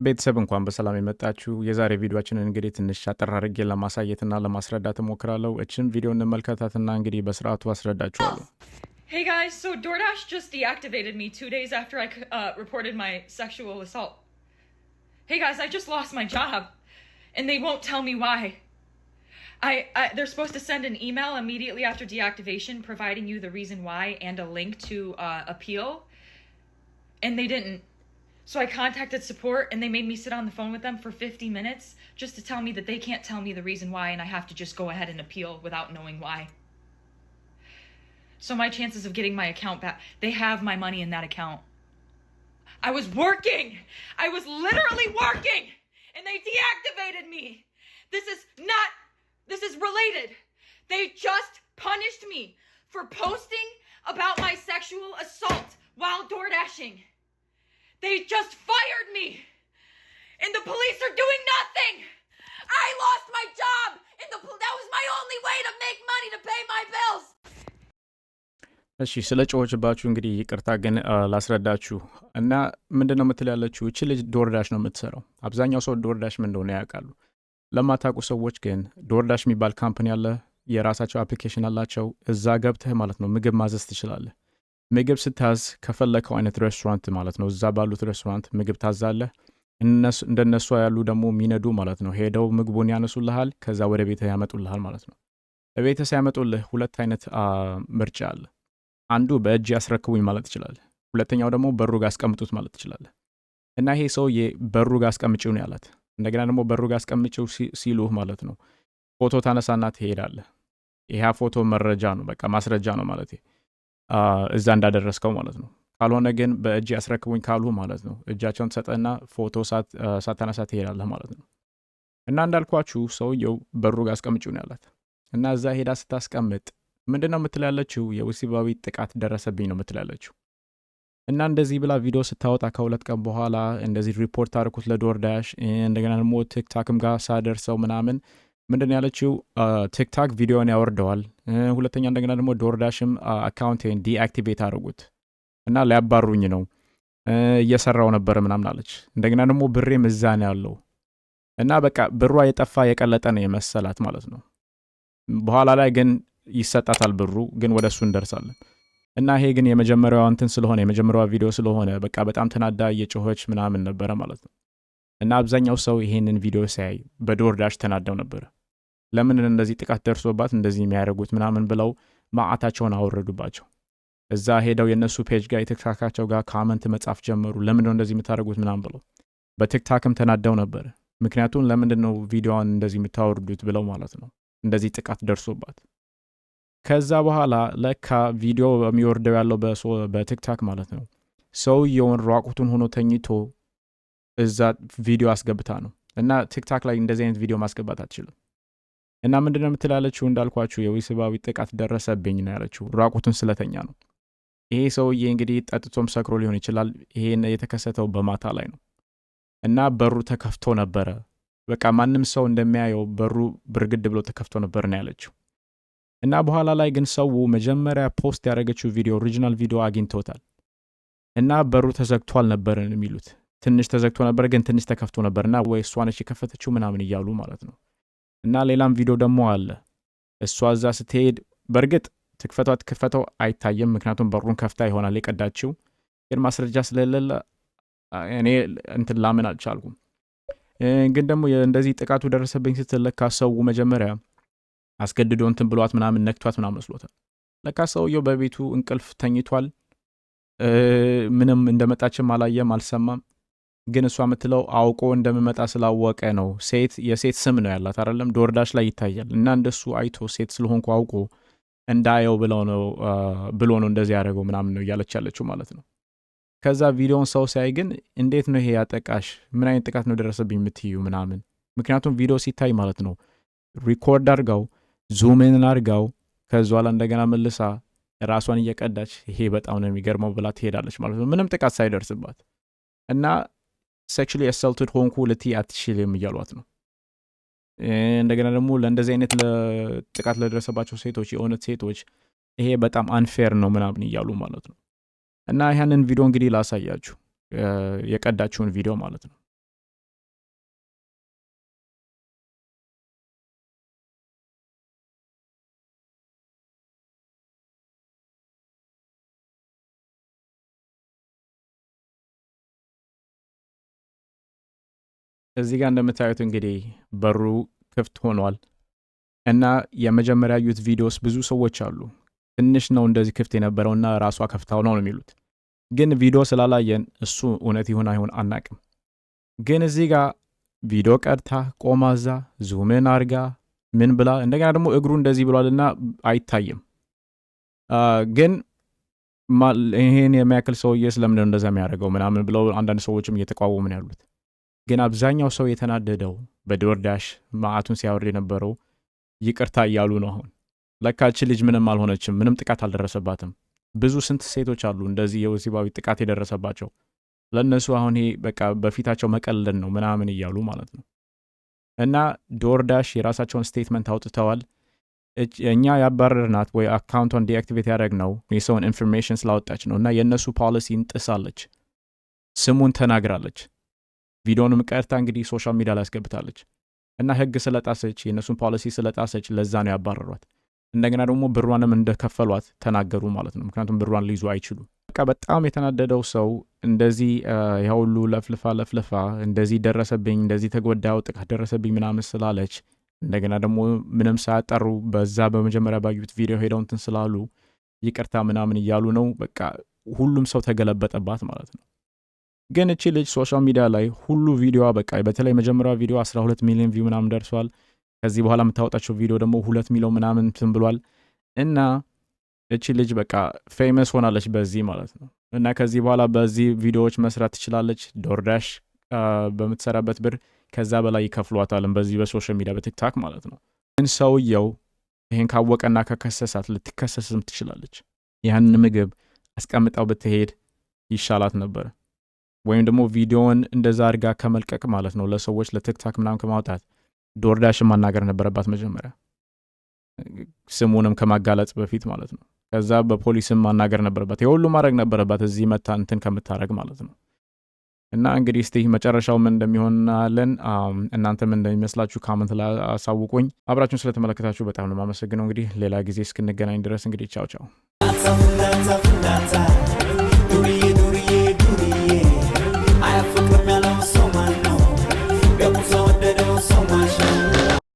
ቤተሰብ፣ እንኳን በሰላም የመጣችሁ። የዛሬ ቪዲዮአችንን እንግዲህ ትንሽ አጠር አድርጌ ለማሳየትና ለማስረዳት እሞክራለሁ። እችን ቪዲዮ እንመልከታትና እንግዲህ በስርዓቱ አስረዳችኋለሁ። Hey guys, so DoorDash just deactivated me 2 days after I reported my sexual assault. Hey guys, I just lost my job, and they won't tell me why. I they're supposed to send an email immediately after deactivation providing you the reason why and a link to appeal, and they didn't. So I contacted support, and they made me sit on the phone with them for 50 minutes just to tell me that they can't tell me the reason why, and I have to just go ahead and appeal without knowing why. So my chances of getting my account back, they have my money in that account. I was working. I was literally working and they deactivated me. This is not this is related. They just punished me for posting about my sexual assault while door dashing. They just fired me. And the police are doing nothing. I lost my job and that was my only way to make money to pay my bills. እሺ፣ ስለ ጮኸችባችሁ እንግዲህ ይቅርታ፣ ግን ላስረዳችሁ እና ምንድን ነው የምትል ያለችው፣ እቺ ልጅ DoorDash ነው የምትሰራው። አብዛኛው ሰው DoorDash ምን እንደሆነ ያውቃሉ። ለማታውቁ ሰዎች ግን DoorDash የሚባል company አለ። የራሳቸው application አላቸው። እዛ ገብተህ ማለት ነው ምግብ ማዘዝ ትችላለህ። ምግብ ስታዝ ከፈለከው አይነት ሬስቶራንት ማለት ነው፣ እዛ ባሉት ሬስቶራንት ምግብ ታዛለህ። እንደነሱ ያሉ ደግሞ የሚነዱ ማለት ነው ሄደው ምግቡን ያነሱልሃል። ከዛ ወደ ቤትህ ያመጡልሃል ማለት ነው። ቤትህ ሲያመጡልህ ሁለት አይነት ምርጫ አለ። አንዱ በእጅ ያስረክቡኝ ማለት ትችላለህ። ሁለተኛው ደግሞ በሩ ጋር አስቀምጡት ማለት ትችላለህ። እና ይሄ ሰውዬ በሩ ጋር አስቀምጪው ነው ያላት። እንደገና ደግሞ በሩ ጋር አስቀምጪው ሲሉህ ማለት ነው ፎቶ ታነሳና ትሄዳለህ። ይሄ ፎቶ መረጃ ነው፣ በቃ ማስረጃ ነው ማለት እዛ እንዳደረስከው ማለት ነው። ካልሆነ ግን በእጅ ያስረክቡኝ ካሉ ማለት ነው እጃቸውን ትሰጠና ፎቶ ሳታነሳ ትሄዳለህ ማለት ነው። እና እንዳልኳችሁ ሰውየው በሩ ጋር አስቀምጪው ነው ያላት። እና እዛ ሄዳ ስታስቀምጥ ምንድን ነው የምትል ያለችው? የወሲባዊ ጥቃት ደረሰብኝ ነው የምትል ያለችው። እና እንደዚህ ብላ ቪዲዮ ስታወጣ ከ2 ቀን በኋላ እንደዚህ ሪፖርት አደረኩት ለ DoorDash፣ እንደገና ደግሞ TikTok ም ጋር ሳደርሰው ምናምን ምንድን ነው ያለችው? TikTok ቪዲዮን ያወርደዋል። ሁለተኛ እንደገና ደግሞ DoorDash ም account ኤን deactivate አድርጉት እና ሊያባሩኝ ነው፣ እየሰራው ነበር ምናምን አለች። እንደገና ደግሞ ብሬም እዛ ነው ያለው እና በቃ ብሯ የጠፋ የቀለጠ ነው የመሰላት ማለት ነው። በኋላ ላይ ግን ይሰጣታል ብሩ፣ ግን ወደ እሱ እንደርሳለን። እና ይሄ ግን የመጀመሪያዋ እንትን ስለሆነ፣ የመጀመሪያዋ ቪዲዮ ስለሆነ በቃ በጣም ተናዳ እየጮኸች ምናምን ነበረ ማለት ነው። እና አብዛኛው ሰው ይሄንን ቪዲዮ ሲያይ በ DoorDash ተናደው ነበረ። ለምን እንደዚህ ጥቃት ደርሶባት እንደዚህ የሚያደርጉት ምናምን ብለው ማዓታቸውን አወረዱባቸው። እዛ ሄደው የእነሱ page ጋር የ TikTok ኣቸው ጋር comment መጻፍ ጀመሩ። ለምንድነው እንደዚህ የምታደርጉት ምናምን ብለው በ TikTok ም ተናደው ነበረ። ምክንያቱም ለምንድን ነው ቪዲዮዋን እንደዚህ የምታወርዱት ብለው ማለት ነው፣ እንደዚህ ጥቃት ደርሶባት። ከዛ በኋላ ለካ ቪዲዮ የሚወርደው ያለው በ TikTok ማለት ነው ሰውየውን ራቁቱን ሆኖ ተኝቶ እዛ ቪዲዮ አስገብታ ነው። እና TikTok ላይ እንደዚህ አይነት ቪዲዮ ማስገባት አትችልም። እና ምንድነው የምትላለችው? እንዳልኳችሁ የወሲባዊ ጥቃት ደረሰብኝ ነው ያለችው። ራቁቱን ስለተኛ ነው። ይሄ ሰውዬ እንግዲህ ጠጥቶም ሰክሮ ሊሆን ይችላል። ይሄ የተከሰተው በማታ ላይ ነው እና በሩ ተከፍቶ ነበረ። በቃ ማንም ሰው እንደሚያየው በሩ ብርግድ ብሎ ተከፍቶ ነበር ነው ያለችው። እና በኋላ ላይ ግን ሰው መጀመሪያ post ያደረገችው ቪዲዮ፣ original ቪዲዮ አግኝቶታል። እና በሩ ተዘግቶ አልነበረም የሚሉት፣ ትንሽ ተዘግቶ ነበር፣ ግን ትንሽ ተከፍቶ ነበር እና ወይ እሷ ነች የከፈተችው ምናምን እያሉ ማለት ነው። እና ሌላም ቪዲዮ ደግሞ አለ። እሷ እዛ ስትሄድ በእርግጥ ትክፈተው አትክፈተው አይታይም፣ ምክንያቱም በሩን ከፍታ ይሆናል የቀዳችው። ግን ማስረጃ ስለሌለ እኔ እንትን ላምን አልቻልኩም። ግን ደግሞ እንደዚህ ጥቃቱ ደረሰብኝ ስትል ለካ ሰው መጀመሪያ አስገድዶ እንትን ብሏት ምናምን ነክቷት ምናምን መስሎታል። ለካ ሰውየው በቤቱ እንቅልፍ ተኝቷል። ምንም እንደመጣችም አላየም፣ አልሰማም። ግን እሷ የምትለው አውቆ እንደምመጣ ስላወቀ ነው። ሴት የሴት ስም ነው ያላት አይደለም፣ DoorDash ላይ ይታያል። እና እንደሱ አይቶ ሴት ስለሆንኩ አውቆ እንዳየው ብለው ነው ብሎ ነው እንደዚህ ያደረገው ምናምን ነው እያለች ያለችው ማለት ነው። ከዛ ቪዲዮን ሰው ሲያይ ግን እንዴት ነው ይሄ ያጠቃሽ? ምን አይነት ጥቃት ነው ደረሰብኝ የምትዩ ምናምን። ምክንያቱም ቪዲዮ ሲታይ ማለት ነው record አድርገው zoom in አድርገው ከዚ ኋላ እንደገና መልሳ ራሷን እየቀዳች ይሄ በጣም ነው የሚገርመው ብላ ትሄዳለች ማለት ነው፣ ምንም ጥቃት ሳይደርስባት። እና sexually assaulted ሆንኩ ልትይ አትችልም እያሏት ነው። እንደገና ደግሞ ለእንደዚህ አይነት ጥቃት ለደረሰባቸው ሴቶች፣ የእውነት ሴቶች ይሄ በጣም unfair ነው ምናምን እያሉ ማለት ነው። እና ያንን ቪዲዮ እንግዲህ ላሳያችሁ፣ የቀዳችውን ቪዲዮ ማለት ነው። እዚህ ጋር እንደምታዩት እንግዲህ በሩ ክፍት ሆኗል እና የመጀመሪያ ያዩት videos ብዙ ሰዎች አሉ። ትንሽ ነው እንደዚህ ክፍት የነበረውና ራሷ ከፍታው ነው ነው የሚሉት። ግን ቪዲዮ ስላላየን እሱ እውነት ይሁን አይሁን አናቅም። ግን እዚህ ጋር ቪዲዮ ቀድታ፣ ቆማ እዛ zoom in አርጋ ምን ብላ፣ እንደገና ደግሞ እግሩ እንደዚህ ብሏልና አይታይም። ግን ይሄን የሚያክል ሰውዬ ስለምንድን ነው እንደዛ የሚያደርገው ምናምን ብለው አንዳንድ ሰዎችም እየተቃወሙ ነው ያሉት። ግን አብዛኛው ሰው የተናደደው በ DoorDash መዓቱን ሲያወርድ የነበረው ይቅርታ እያሉ ነው። አሁን ለካ እቺ ልጅ ምንም አልሆነችም፣ ምንም ጥቃት አልደረሰባትም። ብዙ ስንት ሴቶች አሉ እንደዚህ የወሲባዊ ጥቃት የደረሰባቸው። ለእነሱ አሁን ይሄ በቃ በፊታቸው መቀለድ ነው ምናምን እያሉ ማለት ነው። እና DoorDash የራሳቸውን statement አውጥተዋል። እኛ ያባረርናት ወይ account ቷን deactivate ያደረግነው የሰውን information ስላወጣች ነው እና የእነሱ ፖሊሲን ጥሳለች፣ ስሙን ተናግራለች፣ ቪዲዮንም ቀርጻ እንግዲህ social media ላይ አስገብታለች እና ህግ ስለጣሰች፣ የእነሱን ፖሊሲ ስለጣሰች ለዛ ነው ያባረሯት። እንደገና ደግሞ ብሯንም እንደከፈሏት ተናገሩ ማለት ነው። ምክንያቱም ብሯን ሊይዙ አይችሉም። በቃ በጣም የተናደደው ሰው እንደዚህ ያ ሁሉ ለፍልፋ ለፍልፋ እንደዚህ ደረሰብኝ፣ እንደዚህ ተጎዳው፣ ጥቃት ደረሰብኝ ምናምን ስላለች፣ እንደገና ደግሞ ምንም ሳያጠሩ በዛ በመጀመሪያ ባዩት ቪዲዮ ሄደው እንትን ስላሉ ይቅርታ ምናምን እያሉ ነው። በቃ ሁሉም ሰው ተገለበጠባት ማለት ነው። ግን እቺ ልጅ social media ላይ ሁሉ ቪዲዮዋ በቃ በተለይ መጀመሪያ ቪዲዮ 12 ሚሊዮን view ምናምን ደርሷል። ከዚህ በኋላ የምታወጣቸው ቪዲዮ ደግሞ 2 ሚሊዮን ምናምን እንትን ብሏል እና እቺ ልጅ በቃ famous ሆናለች በዚህ ማለት ነው። እና ከዚህ በኋላ በዚህ ቪዲዮዎች መስራት ትችላለች። DoorDash በምትሰራበት ብር ከዛ በላይ ይከፍሏታልም በዚህ በ social media በ TikTok ማለት ነው። ግን ሰውየው ይሄን ካወቀና ከከሰሳት ልትከሰስም ትችላለች። ያንን ምግብ አስቀምጣው ብትሄድ ይሻላት ነበር። ወይም ደግሞ ቪዲዮውን እንደዛ አድርጋ ከመልቀቅ ማለት ነው፣ ለሰዎች ለ TikTok ምናምን ከማውጣት DoorDash ን ማናገር ነበረባት መጀመሪያ፣ ስሙንም ከማጋለጥ በፊት ማለት ነው። ከዛ በፖሊስም ማናገር ነበረባት። የሁሉ ማድረግ ነበረባት እዚህ መታ እንትን ከምታደረግ ማለት ነው። እና እንግዲህ እስቲ መጨረሻው ምን እንደሚሆን እናያለን። እናንተ ምን እንደሚመስላችሁ comment ላይ አሳውቁኝ። አብራችሁን ስለተመለከታችሁ በጣም ነው የማመሰግነው። እንግዲህ ሌላ ጊዜ እስክንገናኝ ድረስ እንግዲህ ቻው ቻው። ፍንዳታ ፍንዳታ።